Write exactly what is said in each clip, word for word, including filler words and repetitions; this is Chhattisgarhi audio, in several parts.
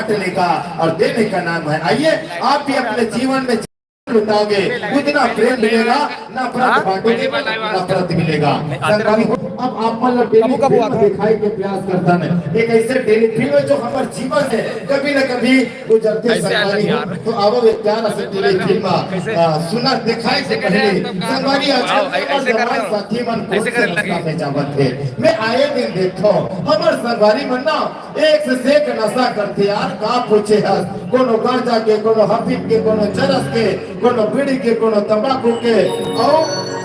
चलेगा और देने का नाम है। आइए, आप भी अपने जीवन में लुटाओगे, उतना प्रेम मिलेगा, नफरत बांटोगे, नफरत मिलेगा। संगवारी हो, अब आप मन ला टेलीफिल्म दिखाए के प्रयास करथन। एक ऐसे टेलीफिल्म जो हमर जीवन से कभी न कभी गुजरथे। संगवारी हो, तो आवो एक प्यारा सा टेलीफिल्म, आ, सुना दिखाए से पहले संगवारी आज कल के नौजवान साथी मन कौन से रास्ता में जावत हे। मैं आए दिन देखथों, हमर संगवारी मन ना एक से एक नशा करथे यार, का पूछे हस? कोनो गांजा के, कोनो हफीम के, कोनो चरस के, कोनो बीड़ी के, कोनो तंबाकू के, अउ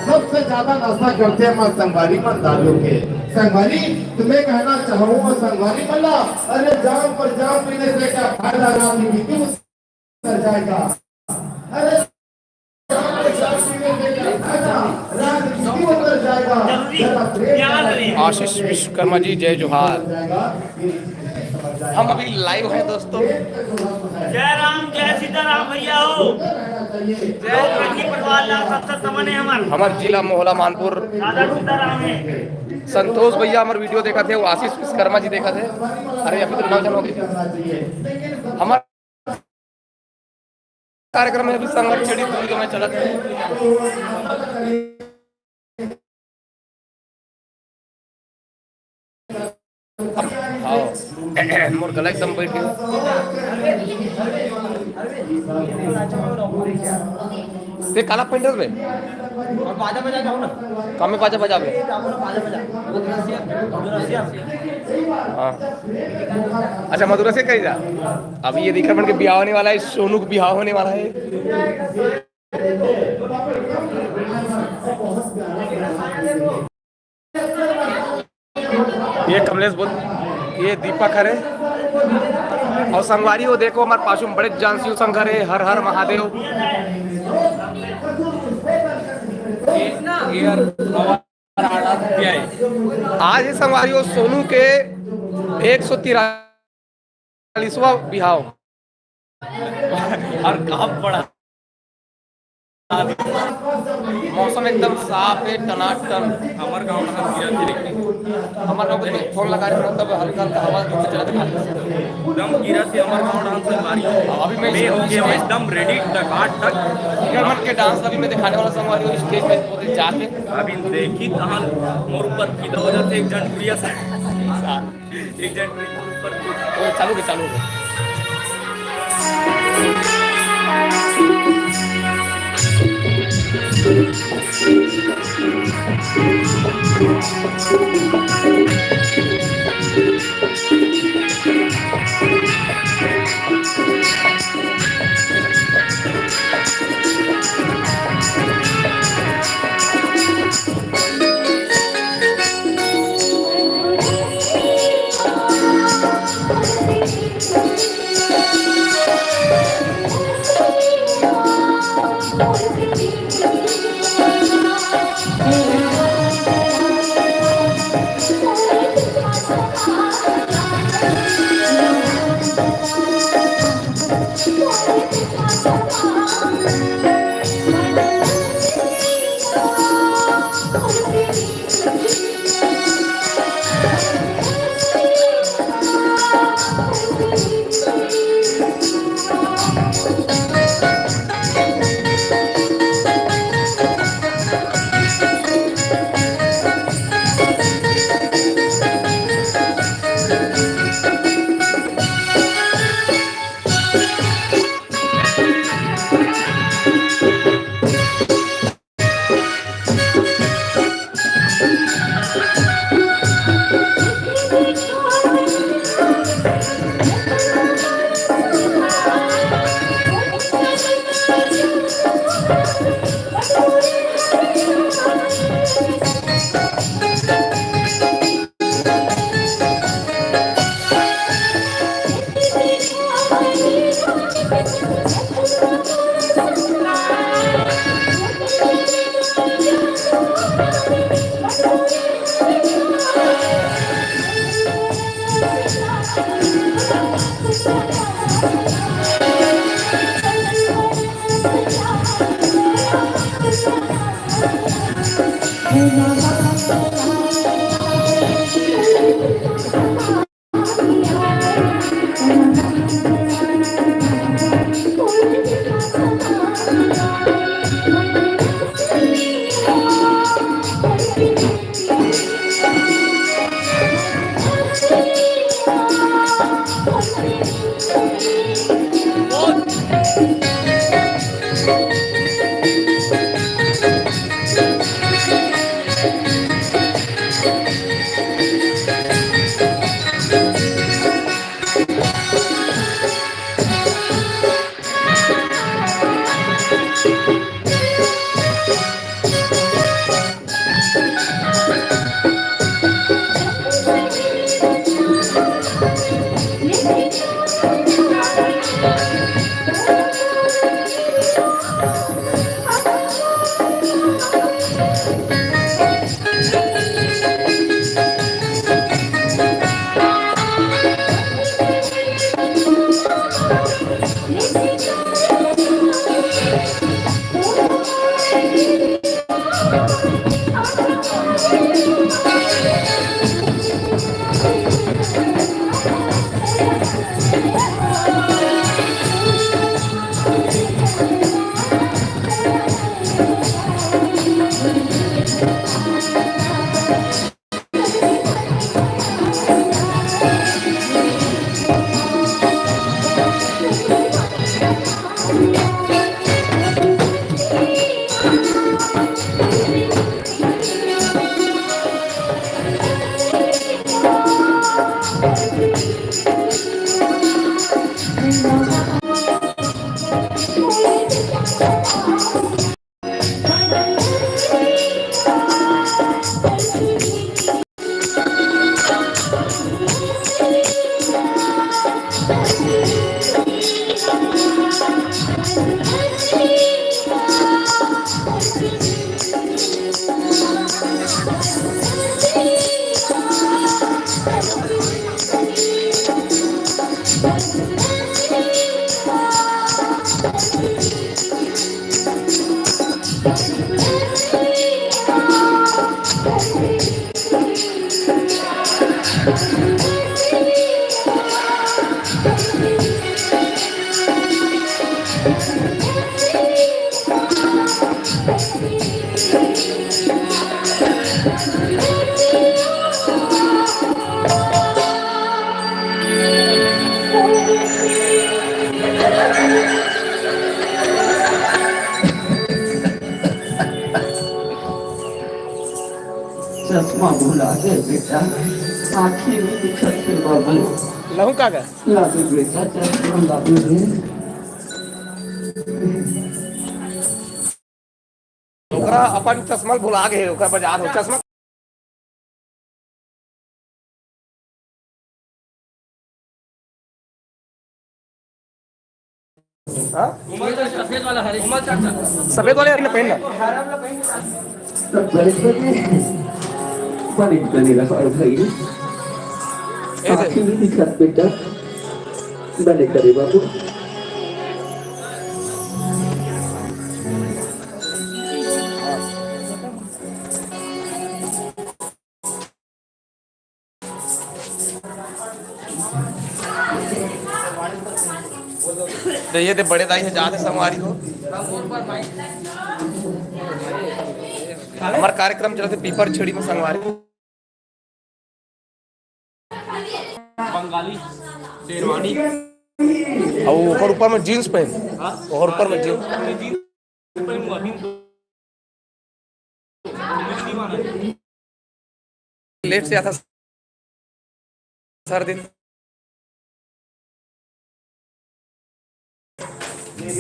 सबसे ज्यादा नशा करथे हमर संगवारी मन दारू के। संगवारी, तुम्हें कहना चाहूंगा संगवारी मन ला, अरे जाम पर जाम पीने से क्या फायदा, रात की बीती उतर जाएगा। अरे आशीष विश्वकर्मा जी, जय जोहार। हम अभी लाइव हैं दोस्तों। जय राम, जय सीताराम भैया हो। जय राम। परिवार ला सबसे समन है हमार। हमार जिला मोहला मानपुर। दादा सीताराम है। संतोष भैया हमार वीडियो देखत हे, वो आशीष विश्वकर्मा जी देखत हे। अरे अभी तो नौ जन हो गए। हमार कार्यक्रम में अभी संगत छेड़ी दूरी के मैं चलत हे। हाँ, मोर गला एकदम बैठ गया। ते काला पहन रहे बे? और बाजा बजा के आओ ना। का में बाजा बजाबे? बाजा बजा। मधुरसिया, मधुरसिया। हाँ। अच्छा, मधुरसिया कही जा। अब ये रिकरमन के बिहाव होने वाला है, सोनू के बिहाव होने वाला है। ये कमलेश बोल, ये दीपक हरे। और संगवारी हो, देखो हमारे पाछू में बड़े जानसी संग हरे। हर हर महादेव। आज ही संगवारी हो सोनू के एक सौ तिरालीसवाँ बिहाव। और काम पड़ा। मौसम एकदम साफ है, टनाटन। हमर गांव में गिरा थी, लेकिन हमर गांव में फोन लगा रहे हो, तब हल्का हल्का हवा जो चलत है। एकदम गिरा थी हमर गांव डांस संगवारी। अभी मैं मैं हो गया, मैं एकदम रेडी टकाटक। गरमन के डांस अभी मैं दिखाने वाला संगवारी हूँ, स्टेज पे पूरे जाके। अभी देखी कहाँ मोर ऊपर फिदा हो जाते एक जन टुरिया से। एक जन टुरिया ऊपर। ओ, चालू के, चालू के। चश्मा भुला गे बेटा, आँखी नइ दिखत हे बाबू। लहू का गा? ला दे बेटा, चश्मा ला दे रे। ओकरा अपन चश्मा भुला गे हे, ओकर बाजार हो चश्मा। हाँ? सफेद वाले हरी ना पहनना। बने, बने रहा भाई। ए दे। आँखी नइ दिखत बेटा। बने करे बाबू। तो ये दे बड़े दाई हे, जात हे संगवारी हो। हमर कार्यक्रम चलत हे पीपर छड़ी में संगवारी। बंगाली शेरवानी। अउ ओकर ऊपर में जींस पहन। हाँ? ओकर ऊपर में जींस। लेट से आता सर दिन।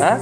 हाँ?